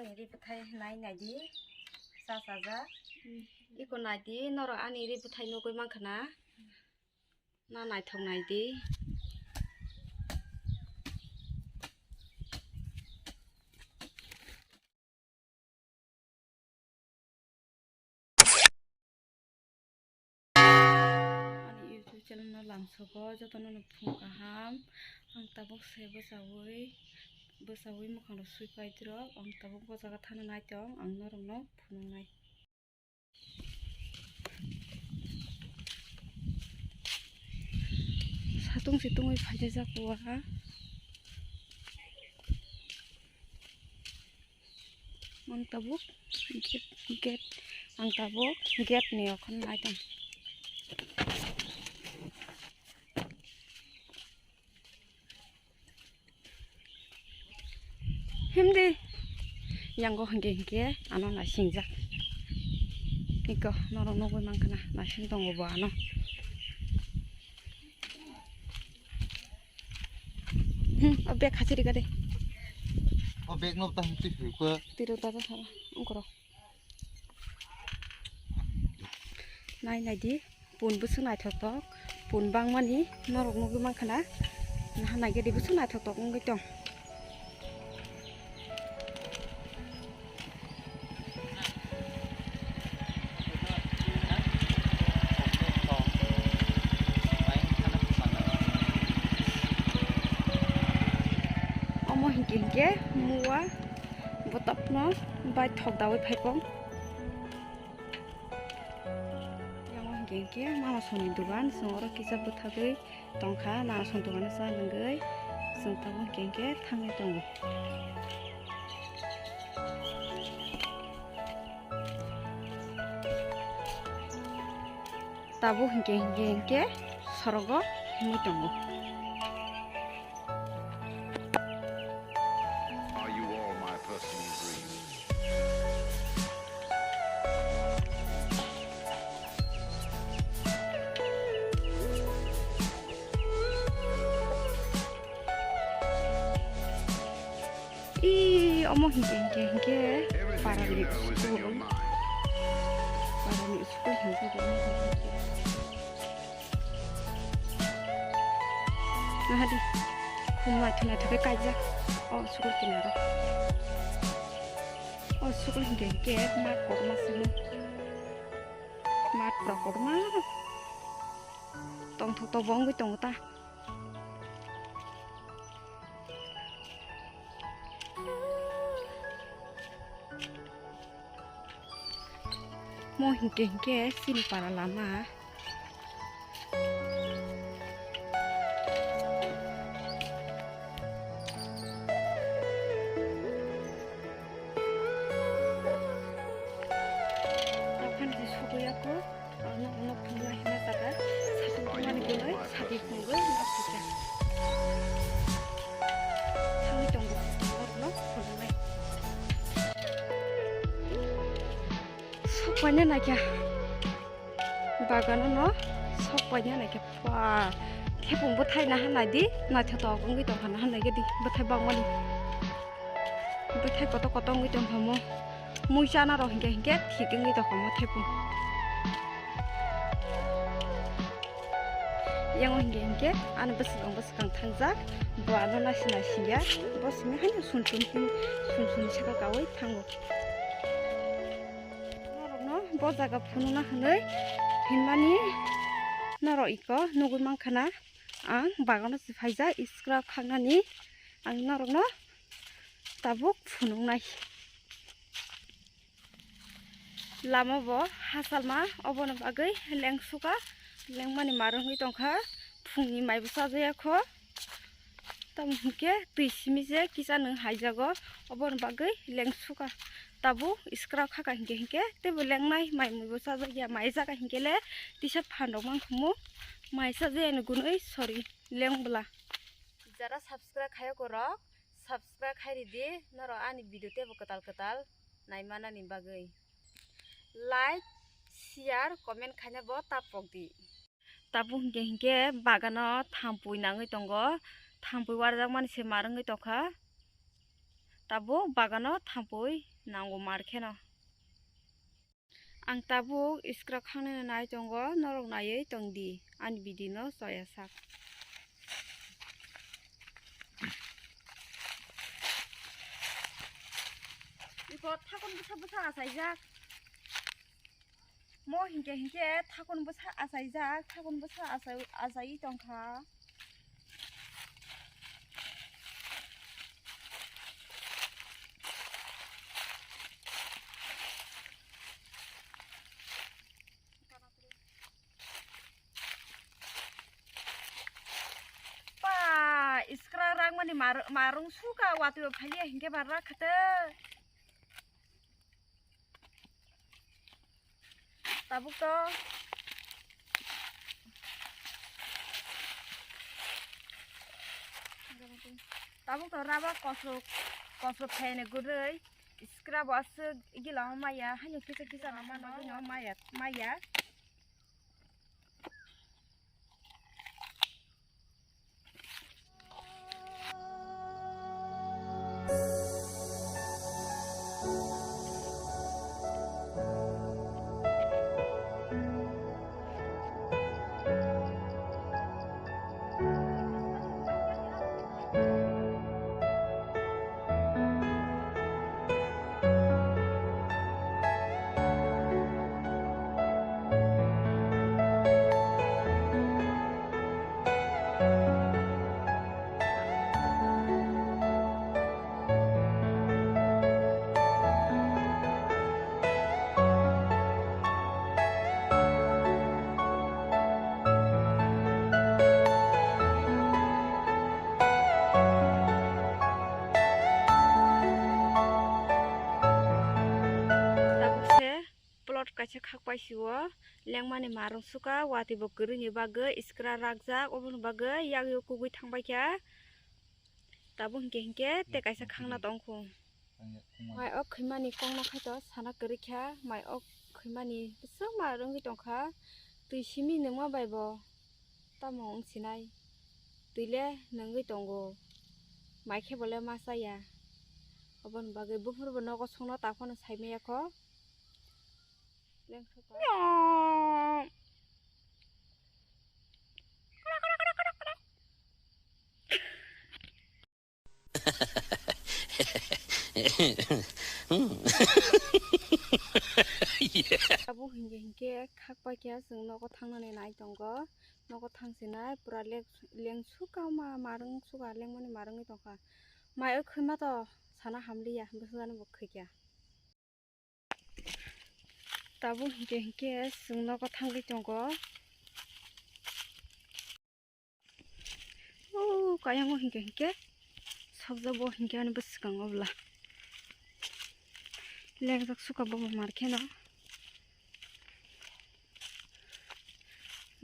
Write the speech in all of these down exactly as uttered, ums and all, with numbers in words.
Ri bwthai nai nai di, cha cha ja. Iko nai di, norok ani ri bwthai nugwi mankha na? Na naithok nai di. Ani YouTube channel no lamsogo jotono no phung kaham. Ang tabuk se bwchaui, bwchaui mwkhang rok sui paidrok. Ang tabuk bo jaga thana naitong, ang norok no phunuknai. Satung si tungwi phaijajak o waha. Ang tabuk gate, gate, ang tabuk gate ni okhon naitong. Himdi yango hingke hingke ano naisingjak. Iko norok nugwi mankha na naising tongo bo ano. Hmm, o bag hachiri gade. O bag no ta hum twi phi ko. Tiro ta ta sara, ungkoro. Nai nai di, pun bwswk naithok tok, pun bangmani norok nugwi mankha na, naha nai gede bwswk naithok tok wngwi tong. Omo hinkhe hinkhe mua botokno baithok daui phaikong. Yang hinkhe hinkhe mama songni dogan, chwng oro kisa bwthagwi tongkha, mama song dogano cha nungwi chwng tabuk hinkhe hinkhe thangwi tongo. Tabuk hinkhe hinkhe hinkhe sorogo himwi tongo. Are you all my personal dreams? Ih, omo hinkhe, hinkhe, hinkhe, parani school. Parani school hinkhe, hinkhe. Nahadi, khum naithok naithok khe kaijak. O school kinaro. O school hinkhe, hinkhe, mat kotorma simi. Mat kotorma. Tongthok to bo wngwi tongo ta. Mo hinkhe hinkhe chini para lama. Aphano se sugwi ya kho. Ano, ano phunuknai hwnma jaga, satung tongmani gwnwi, sadi phunugwi ma phuja. Thangwi tongo, norokno phunuknai. Sok paina naikha. Bagano no sok paina naikha. Pha, thepung bwthai naha naidi, naithotok wngwi tongkha naha naigadi, bwthai bangmani. Bwthai kotor kotor wngwi tongkha mo. Mui chana rok hinkhe hinkhe thik wngwi tongkha mo thepung. Yang o hinkhe hinkhe ano bwswkang bwswkang thangjak, bo ano naisi naisi ya, bo simi haino sun sun hin sun sun saka kaui thango. Norokno bo jaga phunukna hwnwi hinmani norok iko nugwi mankha na ang bagano se phaijak scrap khagnani ang norokno tabuk phunuknai. Lama bo hachalma, oboni bagwi lengsuka, lengmani mar wngwi tongkha, phungni maibo chajaya kho, tamo hinkhe twi simi je kisa nwng haijago, oboni bagwi lengsuka. Tabuk scrap khaka hinkhe hinkhe teibo lengnai, mai muibo chajakya, mai jaga hinkhe le tisa phan rok mankhumu, mai chajayani gunwi sori lengbwla. Jara subscribe khayoko rok, subscribe khai ridi, norok ani video teibo kwtal kwtal naimanani bagwi. Like, share, comment khaina bo ta pokdi. Tabuk hinkhe hinkhe bagano thampui nangwi tongo, thampui warjakmani se mar wngwi tongkha. Tabuk bagano thampui nango mar kheno. Ang tabuk iskra khangnai nai tongo, norok naiwi tong di ani video no choya sak. Iko thakon bwsa bwsa achaijak. Mo hinkhe hinkhe thakon bwsa achaijak, thakon bwsa achai-, achaiwi tongkha. Pa, iskra rangmani mar-, marung suka watwi o phaliya hinkhe ba rakha tei. Tabuk to. Tabuk to raba kosok, kosok khaina gurui. Iskra bo aswk gila maya, haino kisa kisa no mano, no maya, maya. Tabuk se plot kaisa khakpai sio lengmani marung suka, watwi bo kwrwini bagwi iskra rakjak, oboni bagwi yak yak kugui thangbaikha. Tabuk hinkhe hinkhe tei kaisa khangna tongkhu. Mai ok khwimani kokno khaito sana kwrwikha, mai ok khwimani bwswk ma rwngwi tongkha, twi simi nungma bai bo tamo wng sinai, twi le nungwi tongo, mai khe bo le ma chaya, oboni bagwi buphuru bo nogo songno ta phano sai maya kho. Abo hinkhe hinkhe khak paikhe chwng nogo thangnani nai tongo. Nogo thangsinai pura leng, leng suka ma, marwng suka, lengmani marwngwi tongkha. Mai o khwima to sana hamliya, bwswk jani bo khwikya. Tabuk hinkhe hinkhe chwng nogo thangwi tongo. O kayang o hinkhe hinkhe sokjak bo hinkhe ani bwswkango bwla. Lengjak suka bo mar kheno.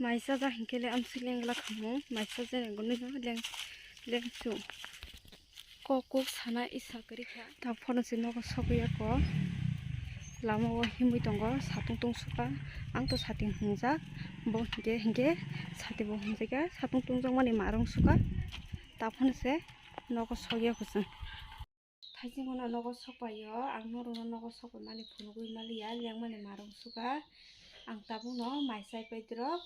Mai chajak hinkhe le amswk lengla khamu, mai chajak ni gwnwi no leng, lengsu. Kok kok sana isa kwrwi kha. Ta phano se nogo sogwi ya ko. Lama o himwi tongo, satung tung suka. Ang to sating hungjak. Bo hinkhe, hinkhe sati bo hungjak ya. Satung tungjakmani marung suka. Ta phano se nogo sogya kuchung. Thaising bono nogo sokpaio. Ang norokno nogo sokpaimani phunugwi maliya. Lengmani marung suka. Ang tabukno mai chai paidrok.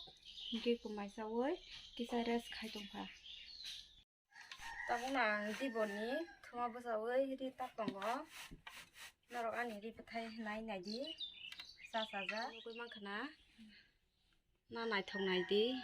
Hinkhe ko mai chaui kisa rest khai tongkha. Tabukno ang diboni thuma bwchaui ri tak tongo. Norok ani ri bwthai nai naidi. Cha chaja. Nugui mankha na. Na naithok naidi.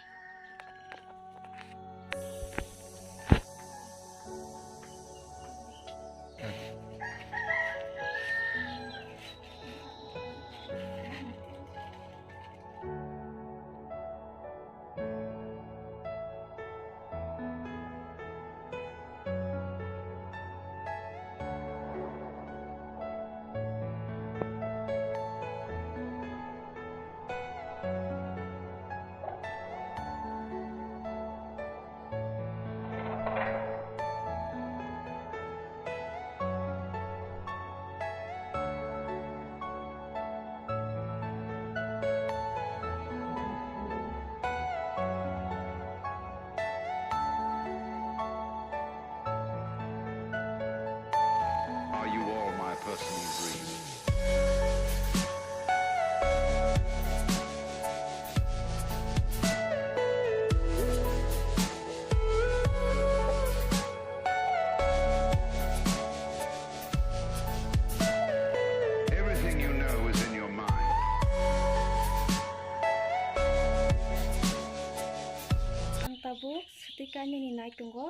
Tabuk swtwi kainani nai tongo,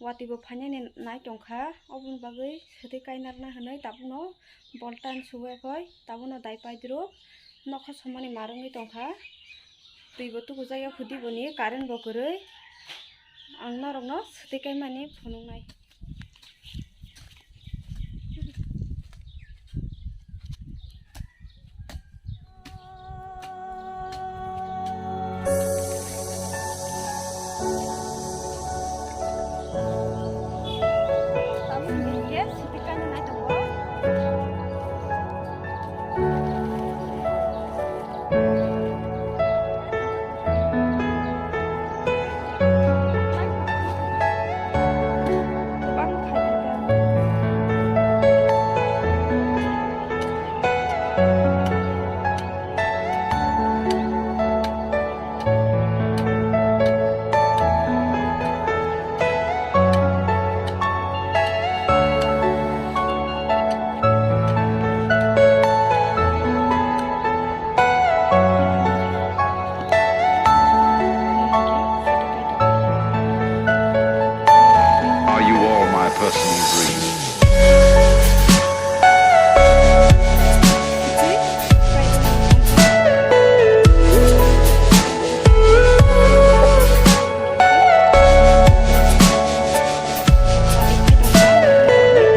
watwi bo phainani nai tongkha, oboni bagwi swtwi kainarna hwnwi tabukno boltan suwekoi tabukno daipai dwrwk nokha somani mar wngwi tongkha. Twi bo tukujakya phudi boni, current bo kwrwi, ang norokno swtwi kaimani phunuknai. Are you all my personal dreams?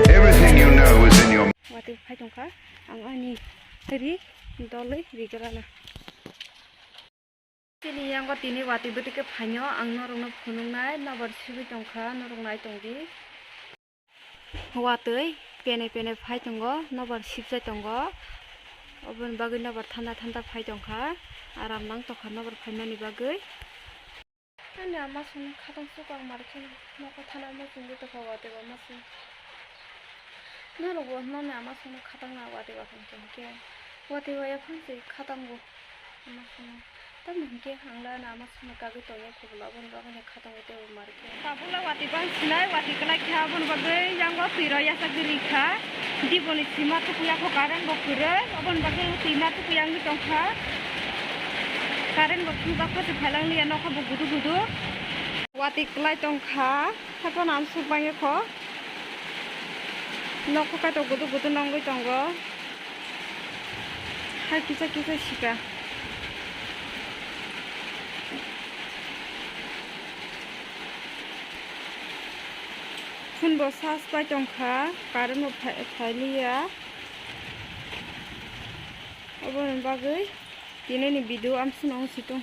Everything you know is in your Watwi phai tongkha, ang ani ri dolwi rigrana. Chini yango tini watwi bwtwi khe phaino ang norokno phunuknai, nokbar sibwi tongkha, norok nai tongdi. Watwi pene pene phai tongo, nokbar sibjai tongo, oboni bagwi nokbar thanda thanda phai tongkha, aram nang tongkha nokbar phaimani bagwi. Ani ama songni khatang sukang mar khe nokha thana ma chwngwi tongkha watwi ba ma chwng. Norokbo nokni ama songni khatang na watwi ba hwnkhe hwnkhe watwi ba yaphang se khatango ama songno. Tamo hwnkhe ang le ani ama songno kagwi tongya khobolo aboni bagwi khatango teibo mar khe. Tabukla watwi bang sinai watwi kwlai khe aboni bagwi yango twi rw yachakgwi rikha. Diboni sima tukuya kho current bo kwrwi, oboni bagwi twi ma tukuya wngwi tongkha. Current bo thungjak kho se phailanglia nokha bo gudu gudu. Watwi kwlai tongkha, haphano amsuk bangya kho. Nokha kaitor gudu gudu nongwi tongo. Hai kisa kisa sika. Phone bo charge pai tongkha, current bo phai, phailiya. Oboni bagwi tinini video amsuk nang si tong.